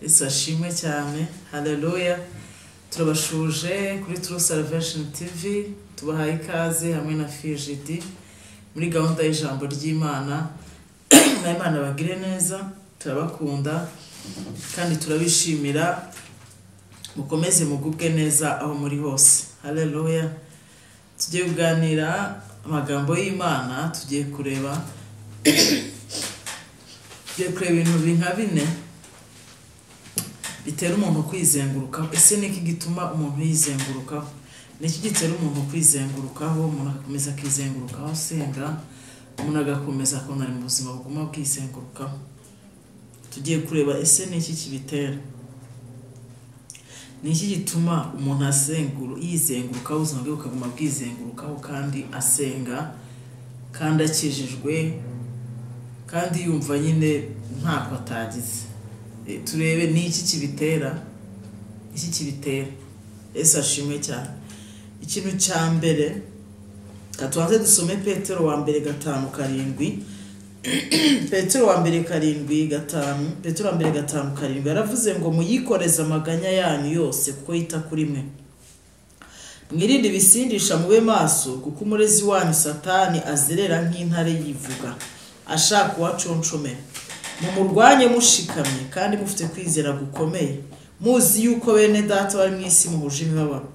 Yesu ashimwe cyane. Haleluya. Turabashuje kuri True Salvation TV, tubahaye ikaze hamwe na FGD muri gahunda y'ijambo ry'Imana. Na Imana bagire neza, turabakunda kandi turabishimira. Mukomeze mugubwe neza aho muri hose. Haleluya. Tugiye kuganira amagambo y'Imana, tugiye kureba ibintu nka bine bitera umuntu kwizengurukaho. Ese ni iki gituma umuntu yizengurukaho? Ni iki gitera umuntu kwizengurukaho? Umuntu agakomeza akizengurukaho asenga, umuntu agakomeza akabona ari mu buzima buguma bwizengurukaho. Tugiye kureba ese ni iki kibitera? Ni iki gituma umuntu yizengurukaho, ubuzima bwe bukaguma bwizengurukaho kandi asenga kandi akijijwe kandi yumva nyine ntako atagize? Turebe ni iki kibitera, iki kibitera. Yesu ashimwe cyane. Ikintu cya mbere, katubanze dusome Petero wa mbere 5:7. Petero wa mbere 7:5, Petero wa mbere 5:7 yaravuze ngo muyikoreze amaganya yanyu yose kuko yita kuri mwe. Mwirinde ibisindisha mube maso, kuko umurezi wanyu Satani azerera nk'intare yivuga ashaka uwaconshomera. Mumurwanye mushikamye kandi mufite kwizera gukomeye, muzi yuko bene data bari mu isi muhuje imibabaro.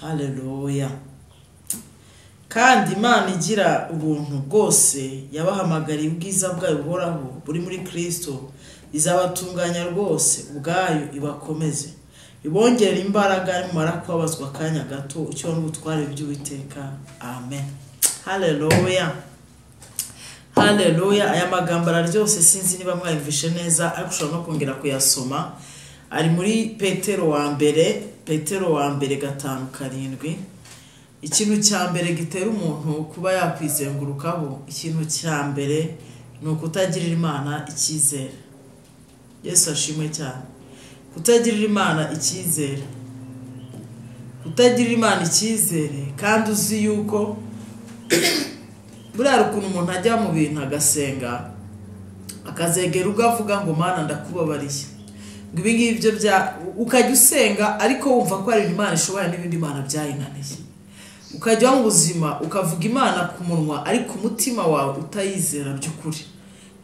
Haleluya. Kandi Imana igira ubuntu bwose yabahamagariye ubwiza bwayo buhoraho buri muri Kristo, izabatunganya rwose ubwayo ibakomeze, ibongerera imbaraga nimara kubabazwa akanya gato, icyo n'ubutware by'Uwiteka. Amen. Haleluya. Haleluya. Aya magambo araryose, sinzi niba mwayumvishe neza, ariko ushobora no kongera kuyasoma. Ari muri Petero wa mbere, Petero wa mbere 5:7. Ikintu cya mbere gitera umuntu kuba yakwizengurukaho, ikintu cya mbere ni ukutagirira Imana icyizere. Yesu ashimwe cyane. Kutagirira Imana icyizere, kutagirira Imana icyizere kandi uzi yuko buriya ukuntu umuntu ajya mu bintu agasenga akazegera ubwo avuga ngo Mana ndakubabariye, ngo ibi ngibyo bya, ukajya usenga ariko wumva ko ari Imana ishobora n'ibindi Imana byayinaniye. Ukajya mu buzima ukavuga Imana ku munwa ariko umutima wawe utayizera by'ukuri.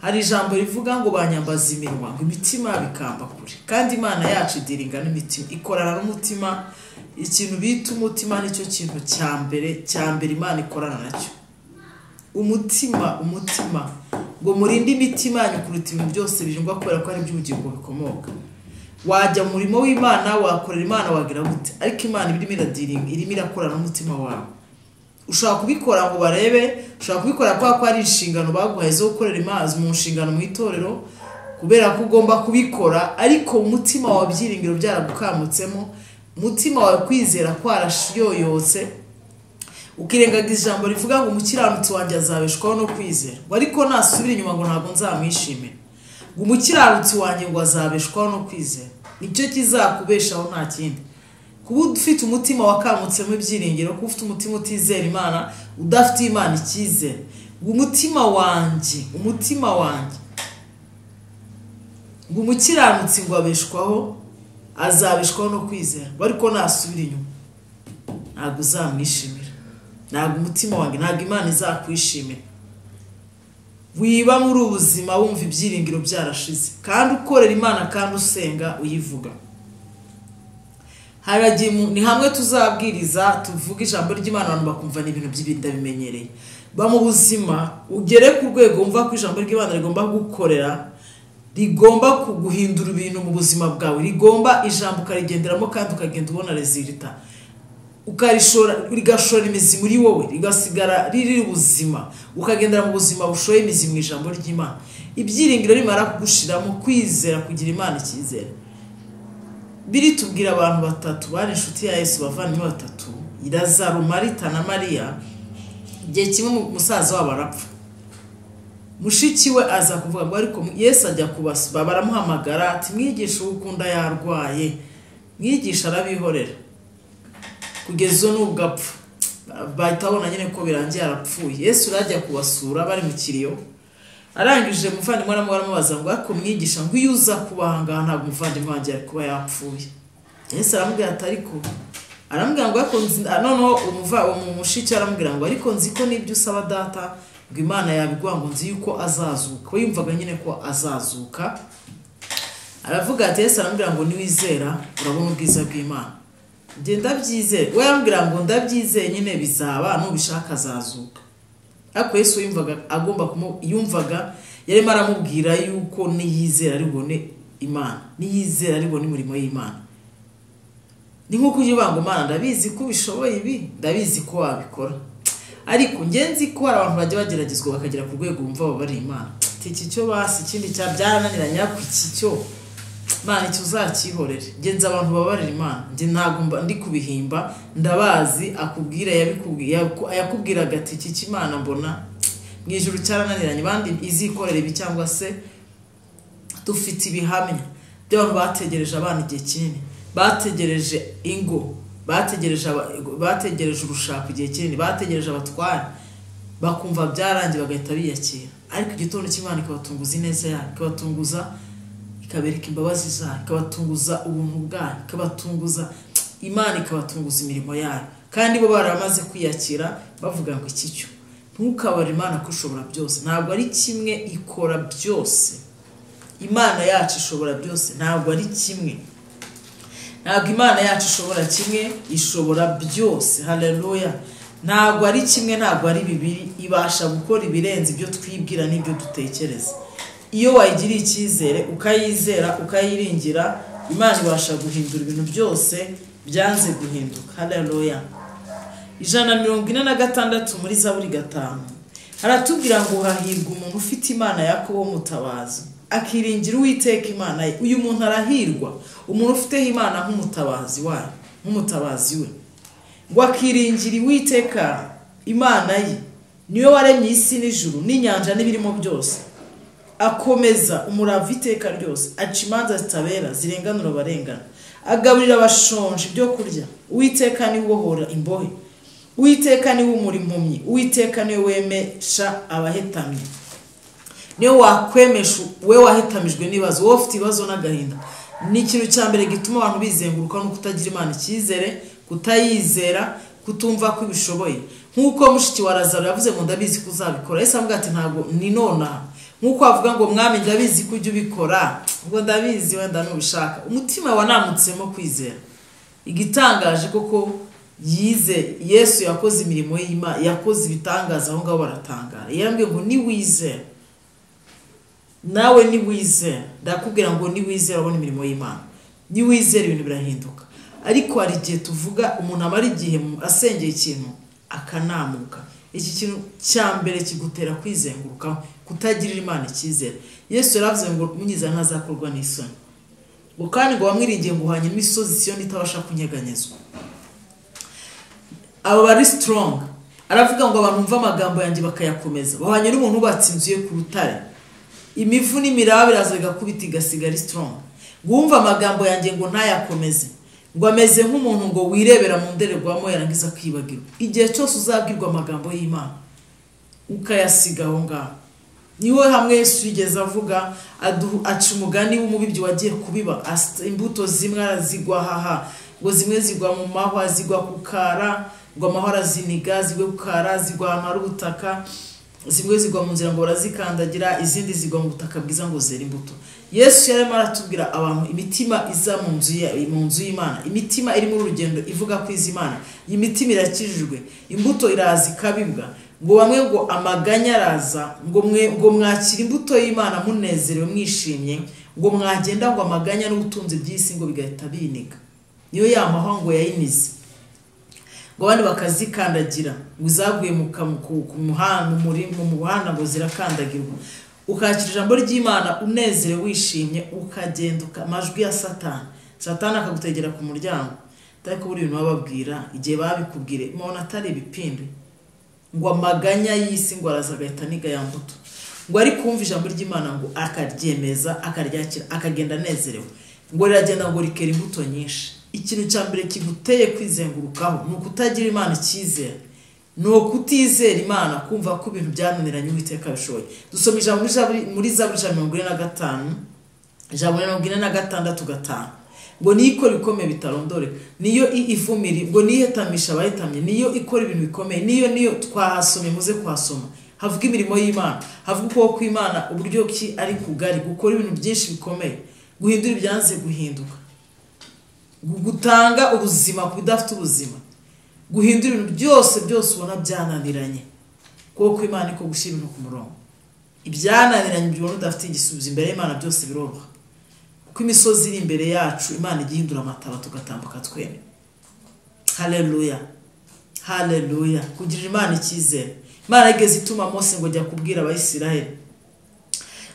Hari ijambo rivuga ngo banyambaza iminwa ngo imitima bikamba kure, kandi Imana yacu idiringa n'imitima, ikorana n'umutima. Ikintu bita umutima nicyo kintu cya mbere Imana ikorana nacyo. Umutima, umutima ngo murinde imitima yanyu kuruta ibintu byose birindwa, kubera ko ari iby'ubugingo bikomoka. Wajya mu murimo w'Imana, wakorera Imana, wagira gute, ariko Imana irimo iradiringa, irimo irakorana n'umutima wawe. Ushobora kubikora ngo barebe, ushobora kubikora kwa ko ari inshingano baguhaye zo gukorera Imana mu nshingano mu itorero, kubera ko ugomba kubikora, ariko umutima wawe byiringiro byaragukamutsemo, umutima wawe kwizera kwarashiyoyotse, ukirengagiza ijambo rivuga ngo umukiranutsi wanjye azabeshwaho no kwizera, ngo ariko nasubira inyuma ngo ntabwo nzamwishimira. Ngo umukiranutsi wanjye ngo azabeshwaho no kwizera, nicyo kizakubeshaho nta kindi. Kuba ufite umutima wakamutsemo ibyiringiro, kuba ufite umutima utizera Imana, udafite Imana icyizere, ngo umutima wanjye, umutima wanjye, ngo umukiranutsi ngo abeshwaho, azabeshwaho no kwizera, ngo ariko nasubira inyuma ntabwo uzamwishimira, ntabwo umutima wanjye, ntabwo Imana izakwishimira. Wiba muri ubuzima wumva ibyiringiro byarashize, kandi ukorera Imana kandi usenga uyivuga. Ni hamwe tuzabwiriza tuvuga ijambo ry'Imana abantu bakumva ni ibintu by'ibindabimenyereye. Ba mu buzima ugere ku rwego wumva ko ijambo ry'Imana rigomba gukorera, rigomba kuguhindura ibintu mu buzima bwawe, rigomba ijambo ukarigenderamo kandi ukagenda ubona resulta, ukarishora, rigashora imizi muri wowe, rigasigara riri ubuzima, ukagendera mu buzima bushoye imizi mu ijambo ry'Imana. Ibyiringiro rimara kugushiramo kwizera, kugira Imana icyizere. Biri tubwira abantu batatu bari inshuti ya Yesu, bavandimwe batatu, Lazaro, Marita na Mariya. Igihe kimwe umusaza wabo arapfa, mushiki we aza kuvuga ngo ariko Yesu ajya kubasaba, baramuhamagara ati mwigisha ukunda yarwaye. Mwigisha arabihorera kugeza n'ubwo apfa. Bahita babona nyine ko birangiye arapfuye. Yesu arajya kubasura bari mu kiriyo, Arangije umuvandimwe aramubaza ngo ariko mwigisha, ngo iyo uza kuba aha ngaha ntabwo umuvandimwe wanjye yari kuba yapfuye. Yesu aramubwira ati ariko, aramubwira ngo ariko nzi, noneho umushiki aramubwira ngo ariko nzi ko n'ibyo usaba data ngo Imana yabiguha, ngo nzi yuko azazuka. We yumvaga nyine ko azazuka. Aravuga ati, Yesu aramubwira ngo niwizera urabona ubwiza bw'Imana. Njye ndabyizeye. We aramubwira ngo ndabyizeye nyine bizaba, nubishaka azazuka. Ariko Yesu yumvaga agomba yumvaga yarimo aramubwira yuko niyizera ari bubone Imana, niyizera ari bubone umurimo w'Imana. Ni nko kugira ngo Mana ndabizi ko ubishoboye ibi, ndabizi ko wabikora, ariko njye nzi ko hari abantu bajya bageragezwa bakagera ku rwego bumva babari Imana. Iki cyo basi ikindi cya byarananiranye, ariko iki cyo Mana icyo uzakihorere. Njye nzi abantu babarira Imana, njye ntabwo ndi kubihimba, ndabazi. Akubwira yakubwiraga ati iki cy'Imana mbona mu ijuru cyarananiranye, bandi izikorera ibi, cyangwa se dufite ibihamya by'abantu bategereje abana igihe kinini, bategereje ingo, bategereje urushako igihe kinini, bategereje abatware, bakumva byarangiye bagahita biyakira. Ariko igitondo cy'Imana ikabatunguza ineza yayo, ikabatunguza, ikabereka imbabazi zayo, ikabatunguza ubuntu bwayo, ikabatunguza Imana, ikabatunguza imirimo yayo. Kandi bo baramaze kwiyakira bavuga ngo iki cyo ntukabare Imana ko ishobora byose. Ntabwo ari kimwe, ikora byose. Imana yacu ishobora byose, ntabwo ari kimwe. Ntabwo Imana yacu ishobora kimwe, ishobora byose. Haleluya. Ntabwo ari kimwe, ntabwo ari bibiri, ibasha gukora ibirenze ibyo twibwira n'ibyo dutekereza. Iyo wayigiriye icyizere, ukayizera, ukayiringira, Imana ibasha guhindura ibintu byose byanze guhinduka. Haleluya. 146 muri Zaburi 5 haratubwira ngo hahirwa umuntu ufite Imana Yakobo w'umutabazi, akiringira Uwiteka Imana ye. Uyu muntu arahirwa, umuntu ufite Imana nk'umutabazi wayo, nk'umutabazi we, ngo akiringira Uwiteka Imana ye, niwe waremye isi n'ijuru n'inyanja n'ibirimo byose. Akomeza umurava iteka ryose, aca imanza zitabera zirenganura abarengana, agaburira abashonje ibyo kurya. Uwiteka niwe ubohora imbohe, Uwiteka niwe umura impumyi, Uwiteka niwe wemesha abahetamye. Niwe wakwemesha we wahetamijwe n'ibibazo, wowe ufite ibibazo n'agahinda. Ni ikintu cya mbere gituma abantu bizenguruka no kutagira Imana icyizere, kutayizera, kutumva ko ibishoboye. Nk'uko mushiki wa Lazaro yavuze ngo ndabizi ko uzabikora, Yesu avuga ati ntabwo ni nonaha. Nk'uko avuga ngo mwami ndabizi ko ujya ubikora, ngo ndabizi wenda nubishaka. Umutima wanamutsemo kwizera. Igitangaje koko yize Yesu yakoze imirimo y'Imana, yakoze ibitangaza aho ngaho baratangara. Yarambwiye ngo niwizera, nawe niwizera, ndakubwira ngo niwizera ubona imirimo y'Imana, niwizera ibintu birahinduka. Ariko hari igihe tuvuga umuntu amara igihe asengeye ikintu akanamuka. Iki kintu cya mbere kigutera kwizengurukaho, kutagirira Imana icyizere. Yesu yaravuze ngo munyiza ntazakorwa n'isoni, ngo kandi ngo bamwiringiye ngo uhanye imisozi Siyoni itabasha kunyeganyezwa. Abo bari strong. Aravuga ngo abantu bumva amagambo yanjye bakayakomeza, bahanye n'umuntu ubatse inzu ye ku rutare, imivu n'imiraba biraza bigakubita igasigara ari strong. Wumva amagambo yanjye ngo ntayakomeze, ngo ameze nk'umuntu ngo wirebera mu ndorerwamo yarangiza kwibagirwa. Igihe cyose uzabwirwa amagambo y'Imana ukayasiga aho ngaho, niwe hamwe Yesu yigeze avuga, aca umugani w'umubibyi wagiye kubiba, imbuto zimwe arazigwa haha, ngo zimwe zigwa mu mahwa, zigwa ku kara, ngo amahwa araziniga, zigwe ku kara, zigwa ahantu hari ubutaka, zimwe zigwa mu nzira ngo barazikandagira, izindi zigwa mu butaka bwiza ngo zere imbuto. Yesu yarimo aratubwira abantu imitima iza mu nzu y'Imana, imitima iri muri urugendo ivuga kwiza Imana, iyi mitima irakijijwe, imbuto iraza ikabibwa. Ngo bamwe ngo amaganya araza, ngo mwakira imbuto y'Imana munezerewe mwishimye, ngo mwagenda ngo amaganya n'ubutunzi by'isi ngo bigahita biniga. Niyo ya mahwa ngo yayinize, ngo abandi bakazikandagira, ngo izaguye mu muhanda ngo zirakandagirwa. Ukakira ijambo ry'Imana unezerewe wishimye, ukagenda amajwi ya Satani, Satani akagutegera ku muryango. Ariko buri bintu bababwira igihe babikubwire mubona atari ibipindi, ngo amaganya y'isi ngo araza agahita aniga ya mbuto. Ngo ari kumva ijambo ry'Imana ngo akaryemeza, akaryakira, akagenda anezerewe, ngo riragenda ngo rikera imbuto nyinshi. Ikintu cya mbere kiguteye kwizengurukaho ni ukutagira Imana icyizere. Ni ukutizera Imana, kumva ko ibintu byananiranye Uwiteka abishoboye. Dusoma ijambo muri Zaburi 45, ijambo 46:5, ngo niyo ikora ibikomeye bitarondoreka, niyo ivumira, ngo niyo ihetamisha abahetamye, niyo ikora ibintu bikomeye, niyo twahasomye, muze kuhasoma. Havuga imirimo y'Imana, havuga ukuboko kw'Imana uburyo ki ari kugari, gukora ibintu byinshi bikomeye, guhindura ibyanze guhinduka, gutanga ubuzima ku bidafite ubuzima, guhindura ibintu byose byose ubona byananiranye. Ukuboko kw'Imana niko gushyira ibintu ku murongo. Ibyananiranye ubona udafite igisubizo imbere y'Imana byose biroroha. Kuko imisozi iri imbere yacu Imana ijya ihindura amataba tugatambuka twemye. Haleluya, haleluya. Kugirira Imana icyizere. Imana yigeze ituma Mose ngo jya kubwira Abayisiraheli,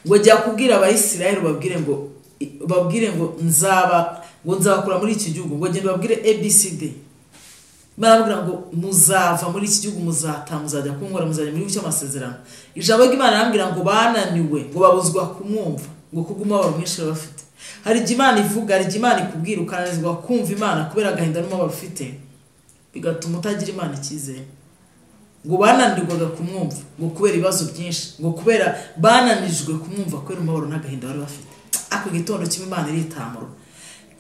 ngo jya kubwira Abayisiraheli ubabwire ngo nzaba, ngo nzabakura muri iki gihugu, ngo genda ubabwire ABCD. Imana arababwira ngo muzava muri iki gihugu, muzataha, muzajya kunkora, muzajya mu gihugu cy'amasezerano. Ijambo ry'Imana arambwira ngo bananiwe, ngo babuzwa kumwumva, ngo kubw'umubabaro mwinshi bari bafite. Hari igihe Imana ivuga, hari igihe Imana ikubwira ukananizwa kumva Imana kubera agahinda n'umubabaro ufite, bigatuma utagira Imana icyizere. Ngo bananirwaga kumwumva, ngo kubera ibibazo byinshi, ngo kubera bananijwe kumwumva kubera umubabaro n'agahinda bari bafite. Ako gitondo kimwe Imana iritamurura.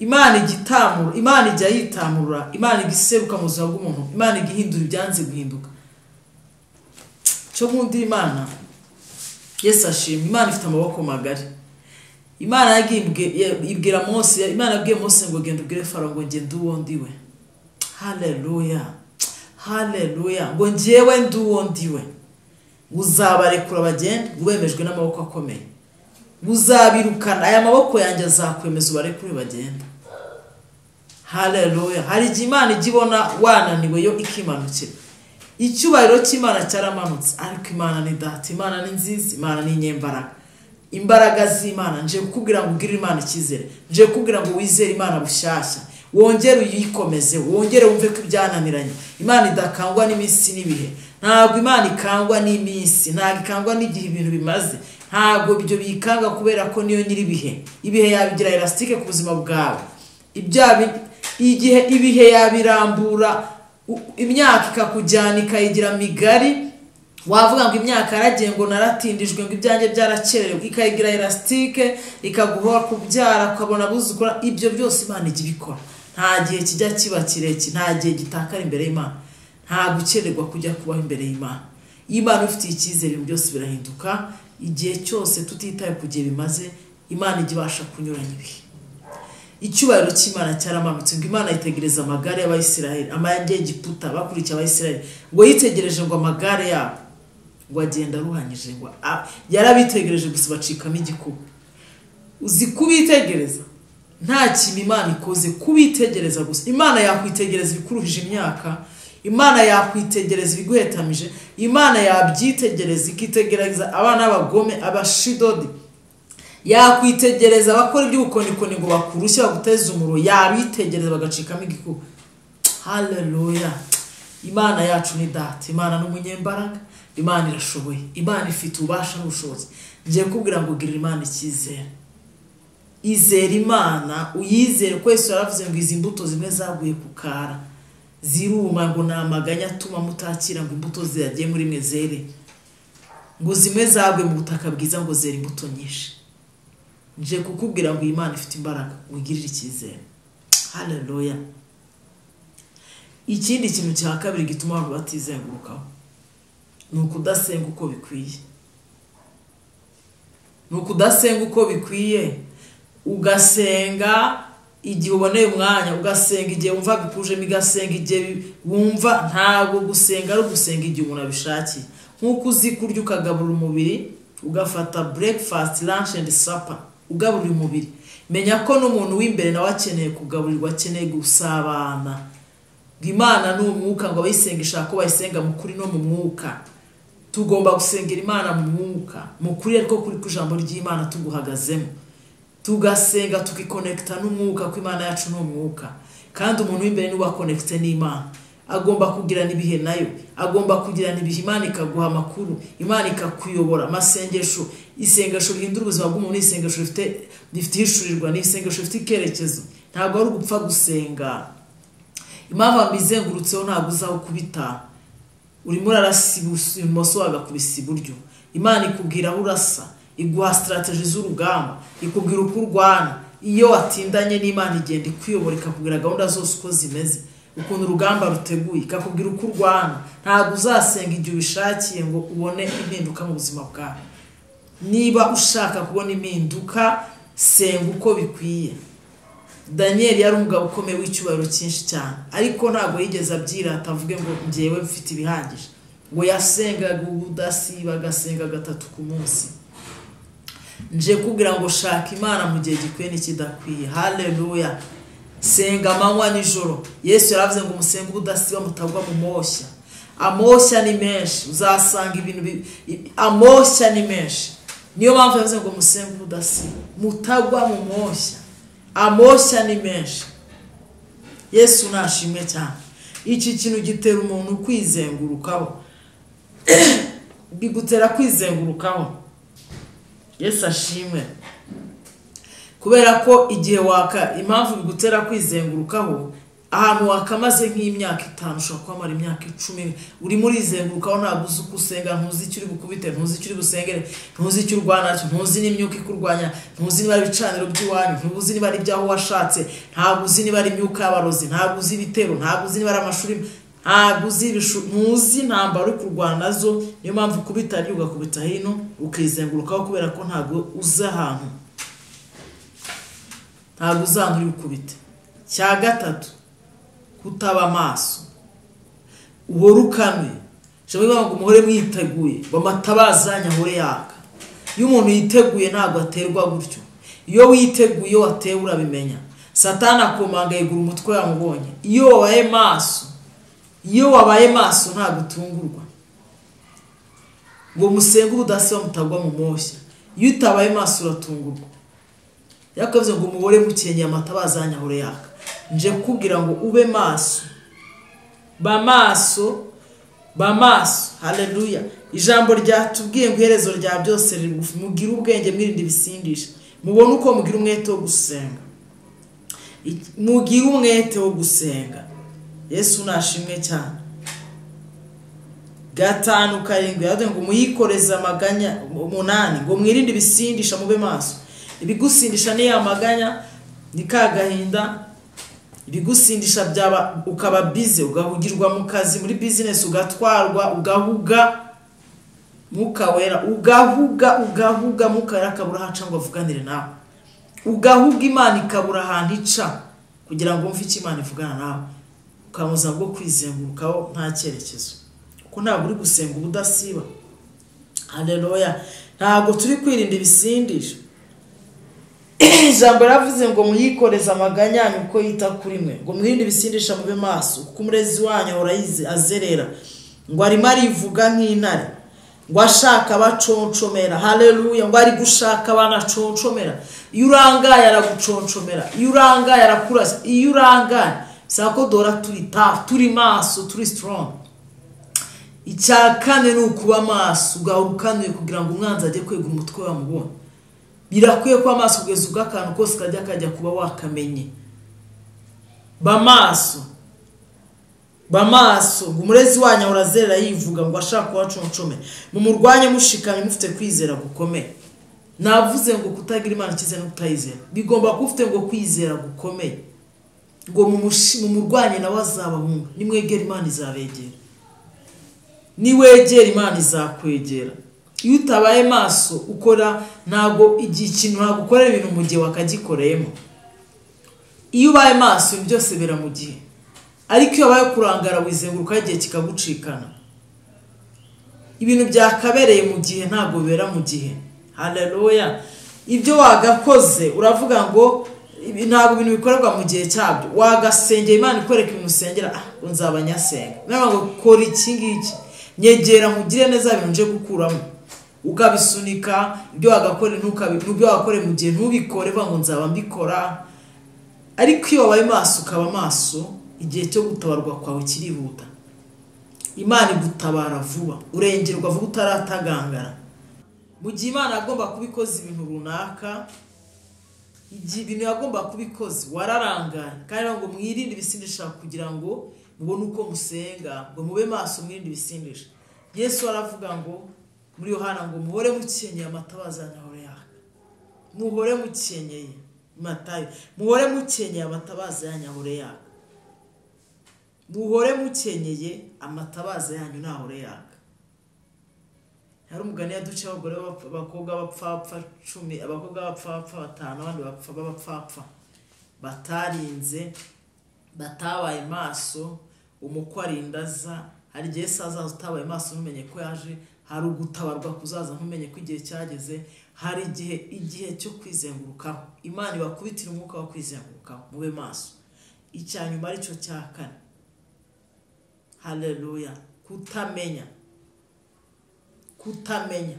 Imana igitamura, Imana ijya yitamurura, Imana igiseruka mu buzima bw'umuntu, Imana igihindura ibyanze guhinduka. Cyo nkunda Imana, Yesu ashimwe. Imana ifite amaboko magari. Imana yagiye ibwira Mose, Imana yabwiye Mose ngo genda ubwire Farawo ngo njye ndi uwo ndiwe. Haleluya, haleluya. Ngo njyewe ndi uwo ndiwe. Uzabarekura bagende, wemejwe n'amaboko akomeye. Uzabirukana, aya maboko yanjye azakwemeza ubarekure bagende. Haleluya. Hari igihe Imana ijya ibona wananiwe yo ikimanukira. Icyubahiro cy'Imana cyaramanutse, ariko Imana ni data, Imana ni nziza, Imana ni inyembaraga. Imbaraga z'Imana, nje kukubwira ngo ugirire Imana icyizere, nje kukubwira ngo wizere Imana bushyashya, wongere uyikomeze, wongere wumve ko ibyananiranye. Imana idakangwa n'iminsi n'ibihe. Ntabwo Imana ikangwa n'iminsi, ntabwo ikangwa n'igihe ibintu bimaze, ntabwo ibyo bikanga kubera ko niyo nyiri ibihe. Ibihe yabigira elastike ku buzima bwawe. Igihe ibihe yabirambura, imyaka ikakujyana ikayigira migari. Wavuga ngo imyaka yaragiye ngo naratindijwe, ngo ibyanjye byarakererewe, ikayigira elastike, ikaguhora kubyara, ukabona abuzukuru. Ibyo byose Imana ijya ibikora. Nta gihe kijya kiba kirekire, nta gihe gitakara imbere y'Imana, nta gukererwa kujya kubaho imbere y'Imana. Iyo Imana ifitiye icyizere ibintu byose birahinduka. Igihe cyose tutitaye ku gihe bimaze, Imana ijya ibasha kunyuranya ibihe. Icyubahiro cy'Imana cyaramanutse, ngo Imana yitegereza amagare y'Abayisiraheli, amayange y'Egiputa bakurikiye Abayisiraheli, ngo yitegereje ngo amagare yabo, ngo agenda aruhanyije, ngo yarabitegereje gusa bacikamo igikuba. Uzi kubitegereza nta kintu Imana ikoze, kubitegereza gusa. Imana yakwitegereza ibikuruhije imyaka, Imana yakwitegereza ibiguhetamije, Imana yabyitegereza ikitegereza abana b'abagome, abashidodi, yakwitegereza abakora iby'ubukonikoni ngo bakurushye baguteze umuriro, yabitegereza bagacikamo igikuba. Haleluya. Imana yacu ni data, Imana ni umunyembaraga, Imana irashoboye, Imana ifite ububasha n'ubushobozi. Ngiye kukubwira ngo girira Imana icyizere. Izere Imana, uyizere ko Yesu yaravuze ngo izi mbuto zimwe zaguye ku kara ziruma, ngo ni amaganya atuma mutakira, ngo imbuto ziyagiye muri mwe zere, ngo zimwe zaguye mu butaka bwiza ngo zere imbuto nyinshi. Nje kukubwira ngo Imana ifite imbaraga, wigirire icyizere. Haleluya. Ikindi kintu cya kabiri gituma abantu batizengurukaho ni ukudasenga uko bikwiye. Ni ukudasenga uko bikwiye. Ugasenga igihe uboneye umwanya, ugasenga igihe wumva bikujemo, ugasenga igihe wumva. Ntabwo gusenga ari ugusenga igihe umuntu abishakiye. Nk'uko uzi kurya ukagaburira umubiri, ugafata breakfast, lunch and supper, ugaburira umubiri. Menya ko n'umuntu w'imbere nawe akeneye kugaburirwa, akeneye gusabana. Imana ni umwuka, ngo abayisenga ishaka ko bayisenga mu kuri no mu mwuka. Tugomba gusengera Imana mu mwuka, mu kuri ariko kuri ku ijambo ry'Imana tuguhagazemo. Tugasenga tukikonekta n'umwuka, ko Imana yacu ni umwuka. Kandi umuntu w'imbere niwe akonekte n'Imana. Agomba kugirana ibihe nayo, agomba kugirana ibihe Imana ikaguha amakuru, Imana ikakuyobora. Amasengesho, isengesho rihindura ubuzima bw'umuntu, isengesho rifite ihishurirwa, ni isengesho rifite icyerekezo. Ntabwo ari ugupfa gusenga. Impamvu mbizengurutseho ntabwo uzawukubita. Urimo urarasa ibumoso wagakubisa iburyo. Imana ikubwira aho urasa, iguha strategy z'urugamba, ikubwira uko urwana. Iyo watindanye n'Imana igenda ikuyobora, ikakubwira gahunda zose uko zimeze, ukuntu urugamba ruteguye, ikakubwira uko urwana. Ntabwo uzasenga igihe ubishakiye ngo ubone impinduka mu buzima bwawe. Niba ushaka kubona impinduka, senga uko bikwiye. Daniel yari umugabo ukomeye w'icyubahiro cyinshi cyane, ariko ntabwo yigeze abyirata avuge ngo njyewe mfite ibihagije. Ngo yasengaga ubudasiba, agasenga 3 ku munsi. Nje kubwira ngo shaka Imana mu gihe gikwiye n'ikidakwiye. Haleluya. Senga amanywa nijoro. Yesu yaravuze ngo musenge ubudasiba mutagwa mu moshya. Amoshya ni menshi, uzasanga ibintu amoshya ni menshi. Niyo mpamvu yavuze ngo musenge ubudasiba mutagwa mu moshya. Amoshya ni menshi. Yesu nashimwe cyane. Iki kintu gitera umuntu kwizengurukaho. Bigutera kwizengurukaho. Yesu ashimwe. Kubera ko igihe waka, impamvu bigutera kwizengurukaho, ahantu wakamaze nk'imyaka 5 ushobora kuhamara imyaka 10 urimo urizengurukaho, ntabwo uzi uko usenga, ntuzi icyo uri bukubite, ntuzi icyo uri busengere, ntuzi icyo urwana nacyo, ntuzi n'imyuka ikurwanya, ntuzi niba ari ibicaniro by'iwanyu, ntuzi niba ari ibyaho washatse, ntabwo uzi niba ari imyuka y'abarozi, ntabwo uzi ibitero, ntabwo uzi niba ari amashuri, ntabwo uzi ntuzi intambara uri kurwana nazo. Niyo mpamvu ukubita ari ugakubita hino ukizengurukaho, kubera ko ntabwo uzi ahantu, ntabwo uzi ahantu uri bukubite. Cya gatatu, kutaba amaso, uhora ukanuye. Ijambo ngo muhore mwiteguye, ngo amatabaza ahore yaka. Iyo umuntu yiteguye ntabwo aterwa gutyo. Iyo witeguye watewe urabimenya. Satani akomanga yegura umutwe yamubonye. Iyo wabaye maso, iyo wabaye maso ntabwo utungurwa. Ngo musenge ubudasiba mutagwa mu moshya. Iyo utabaye maso uratungurwa. Yakoze ngo muhore mukenyeye amatabaza ahore yaka. Nje kubwira ngo ube maso, ba maso, ba maso. Haleluya. Ijambo ryatubwiye ngo iherezo rya byose riri bugufi. Mugire ubwenge, mwirinde ibisindisha, mubone uko mugira umwete wo gusenga. Mugire umwete wo gusenga. Yesu nashimwe cyane. 5 7 yavuze ngo muyikoreze amaganya. 8 ngo mwirinde ibisindisha mube maso. Ibigusindisha ni amaganya, ni kagahinda. Ibigusindisha byaba ukaba busy, ugahugirwa mu kazi, muri business, ugatwarwa, ugahuga Mwuka Wera, ugahuga Mwuka Wera akabura haca ngo avuganire nawe. Ugahuga Imana ikabura ahantu ica kugira ngo umve icyo Imana ivugana nawe. Ukamuza bwo kwizengurukaho nta cyerekezo, kuko ntabwo uri gusenga ubudasiba. Haleluya. Ntabwo turi kwirinda ibisindisha. Ijambo yaravuze ngo muyikoreze amaganya yanyu uko yita kuri mwe, ngo mwirinde ibisindisha mube maso, kuko umurezi wanyu ahora azerera, ngo arimo arivuga nk'intare, ngo ashaka abaconcomera. Haleluya. Ngo ari gushaka abanaconcomera. Iyo urangaye araguconcomera, iyo urangaye arakurasa, iyo urangaye bisaba ko dora turi tough, turi maso, turi strong. Icya kane ni ukuba maso, ugahora ukanuye kugira ngo umwanzi ajye kwegura umutwe wamubona. Birakwiye kuba maso kugeza ubwo akantu kose kajya kuba wakamenye. Ba maso, ba maso. Ngo umurezi wanyu ahora azerera yivuga ngo ashaka kubaconcome, mumurwanye mushikamye mufite kwizera gukomeye. Navuze ngo kutagira Imana icyizere no kutayizera, bigomba kuba ufite ngo kwizera gukomeye, ngo mumurwanye nawe azabahunga. Nimwegera Imana izabegera, niwegera Imana izakwegera. Iyo utabaye maso ukora ntabwo igihe ikintu ntabwo ukorera ibintu mu gihe wakagikoreyemo. Iyo ubaye maso ibintu byose bira mu gihe, ariko iyo wabaye kurangara wizenguruka igihe kikagucikana. Ibintu byakabereye mu gihe ntabwo bibera mu gihe. Haleluya. Ibyo wagakoze uravuga ngo ntabwo ibintu bikorerwa mu gihe cyabyo. Wagasengera Imana ikwereka ibintu usengera, ah nzaba nyasenga. Ngo kora iki ngiki, nyegera nkugire neza ibintu nje gukuramo. Ukabisunika ibyo wagakore ntukabi, ibyo wagakore mu gihe ntubikore, ngo nzaba mbikora. Ariko iyo wabaye maso ukaba maso, igihe cyo gutabarwa kwawe kirihuta. Imana igutabara vuba, urengerwa vuba utaratagangara. Mu gihe Imana agomba kubikoza ibintu runaka, igihe ibintu yagomba kubikoza wararangaye. Kandi ngo mwirinde ibisindisha kugira ngo mubone uko musenga, ngo mube maso mwirinde ibisindisha. Yesu aravuga ngo muri Yohana ngo muhore mukenyeye amatabaza yanyu yaka. Muhore mukenyeye Matayo, muhore mukenyeye amatabaza yanyu ahore yaka. Muhore mukenyeye amatabaza yanyu nahore yaka. Hari umugani yaduca abagore abakobwa bapfapfa 10, abakobwa bapfapfa 5, abandi bapfa bapfapfa batarinze, batabaye maso. Umukwe arindaza, hari igihe sazaza utabaye maso ntumenye ko yaje, hari ugutabarwa kuzaza ntumenye ko igihe cyageze, hari igihe cyo kwizengurukaho. Imana ibakubitira umwuka wo kwizengurukaho, mube maso. Icya nyuma aricyo cya kane, haleluya, kutamenya. Kutamenya.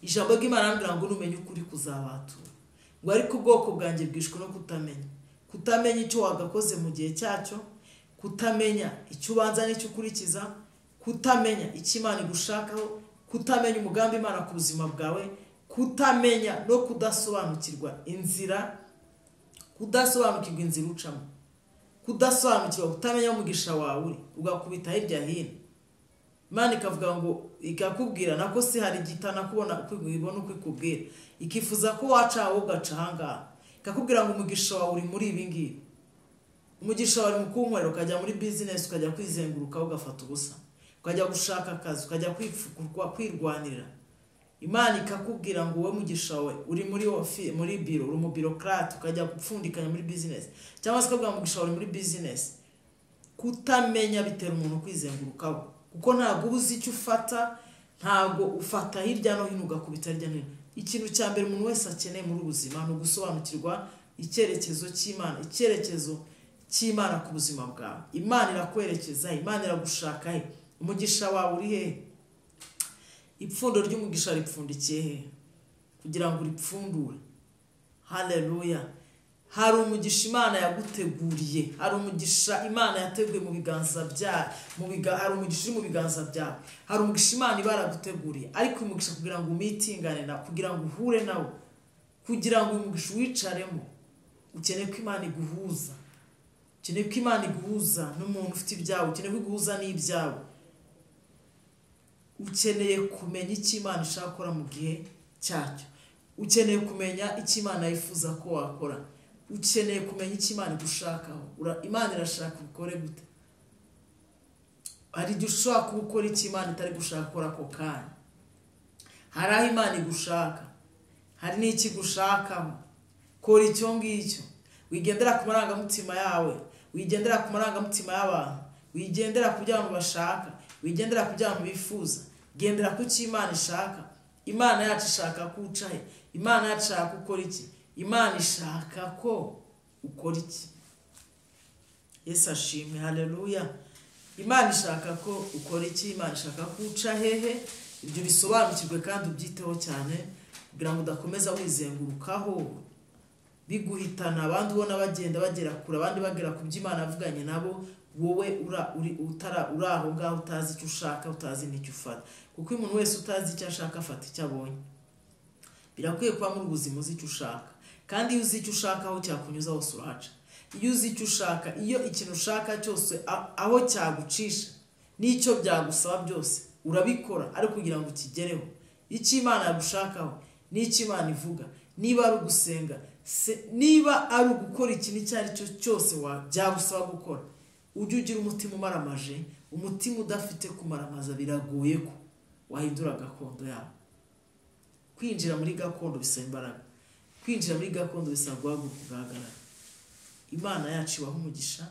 Ijambo ry'Imana rambwira ngo numenye ukuri kuzabatura, ngo ariko ubwoko bwanjye bwishwe no kutamenya. Kutamenya icyo wagakoze mu gihe cyacyo, kutamenya icyo ubanza n'icyo ukurikiza, kutamenya icyo Imana igushakaho, kutamenya umugambi Imana ku buzima bwawe, kutamenya no kudasobanukirwa inzira, kudasobanukirwa inzira ucamo, kudasobanukirwa, kutamenya umugisha wawe uri, ugakubita hirya hino. Imana ikavuga ngo ikakubwira nako se hari igitana kubona kwibona uko ikubwira, ikifuza ko waca aho ugaca ahangaha, ikakubwira ngo umugisha wawe uri muri ibi ngibi. Umugisha wawe mu kunkorera, ukajya muri business, ukajya kwizenguruka ugafata ubusa, ukajya gushaka akazi, ukajya kwirwanirira. Imana ikakubwira ngo wowe mugisha wawe uri muri office, muri biro, uri mu bureaucrat, ukajya gupfundikanya muri business, cyangwa se ukabwira umugisha wawe muri business. Kutamenya bitera umuntu kwizengurukaho, kuko ntabwo uzi icyo ufata, ntabwo ufata hirya no hino ugakubita hirya no hino. Ikintu cya mbere umuntu wese akeneye muri ubuzima ni ugusobanukirwa icyerekezo cy'Imana, icyerekezo cy'Imana ku buzima bwawe. Imana irakwerekeza, Imana iragushaka he, umugisha wawe uri he, ipfundo ry'umugisha ripfundikiye he kugira ngo uripfundure. Haleluya. Hari umugisha Imana yaguteguriye, hari umugisha Imana yateguye mu biganza byawe, hari umugisha uri mu biganza byawe, hari umugisha Imana ibaraguteguriye. Ariko umugisha kugira ngo umitingane na, kugira ngo uhure nawo, kugira ngo umugisha wicaremo, ukeneye ko Imana iguhuza. Ukeneye ko Imana iguhuza n'umuntu ufite ibyawe, ukeneye ko iguhuza n'ibyawe. Ukeneye kumenya icyo Imana ishaka gukora mu gihe cyacyo. Ukeneye kumenya icyo Imana yifuza ko wakora. Ukeneye kumenya icyo Imana igushakaho. Imana irashaka ukore gute? Hari igihe ushobora kuba ukora icyo Imana itari gushaka gukora ako kanya. Hari aho Imana igushaka, hari n'icyo igushakaho. Kora icyo ngicyo. Wigendera ku marangamutima yawe, wigendera ku marangamutima y'abantu, wigendera ku byo abantu bashaka, wigendera ku byo abantu bifuza. Gendera ku cyo Imana ishaka. Imana yacu ishaka ko uca he? Imana yacu ishaka ko ukora iki? Imana ishaka ko ukora iki? Yesu ashimwe, haleluya. Imana ishaka ko ukora iki? Imana ishaka ko uca hehe? Ibyo bisobanukirwe kandi ubyiteho cyane kugira ngo udakomeza wizengurukaho biguhitana. Abandi ubona bagenda bagera kure, abandi bagera ku byo Imana avuganye nabo, wowe uri aho ngaho utazi icyo ushaka, utazi n'icyo ufata. Kuko umuntu wese utazi icyo ashaka afata icyo abonye. Birakwiye kuba muri ubuzima uzi icyo ushaka, kandi iyo uzi icyo ushaka aho cyakunyuza hose urahaca. Iyo uzi icyo ushaka, iyo ikintu ushaka cyose aho cyagucisha n'icyo byagusaba byose urabikora, ariko kugira ngo ukigereho. Icyo Imana yagushakaho n'icyo Imana ivuga, niba ari ugusenga, niba ari ugukora ikintu icyo ari cyo cyose byagusaba gukora, ujye ugira umutima umaramaje. Umutima udafite kumaramaza biragoye ko wahindura gakondo yawe. Kwinjira muri gakondo bisaba imbaraga, kwinjira muri gakondo bisaba guhaguruka ugahagarara. Imana yacu ibahe umugisha.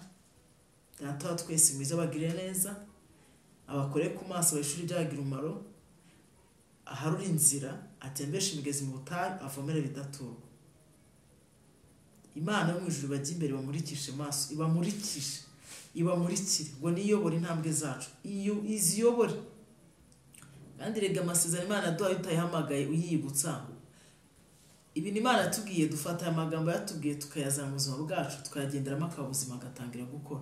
Data wa twese mwiza abagirire neza, abakore ku maso, abahishuri ibyabagira umumaro, aharure inzira, atembeshe imigezi mu butayu, avomere bidaturwa. Imana yo mu ijuru ibajye imbere, ibamurikishe maso, ibamurikishe, ibamurikire, ngo niyobore intambwe zacu, iyo iziyobore. Kandi rega amasezerano Imana yaduhaye utayihamagaye uyibutsa. Ibintu Imana yatubwiye, dufata aya magambo yatubwiye tukayazana mu buzima bwacu, tukayagenderamo akaba ubuzima agatangira gukora.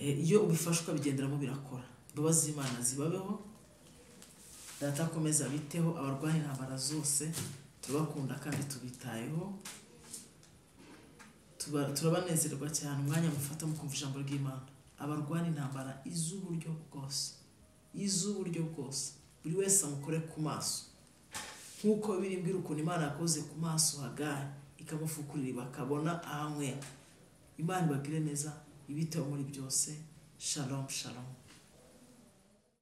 Iyo ubifashe ukabigenderamo birakora. Imbabazi z'Imana zibabeho. Data akomeza abiteho abarwayi intambara zose, turabakunda kandi tubitayeho. Turabanezerwa cyane umwanya mufata mukumva ijambo ry'Imana. Abarwana intambara iz'uburyo bwose, iz'uburyo bwose, buri wese amukore ku maso nk'uko biri mbwira ukuntu Imana yakoze ku maso Hagari ikamufukurira bakabona ahanywera. Imana ibagire neza, ibiteho muri byose. Shalom shalom.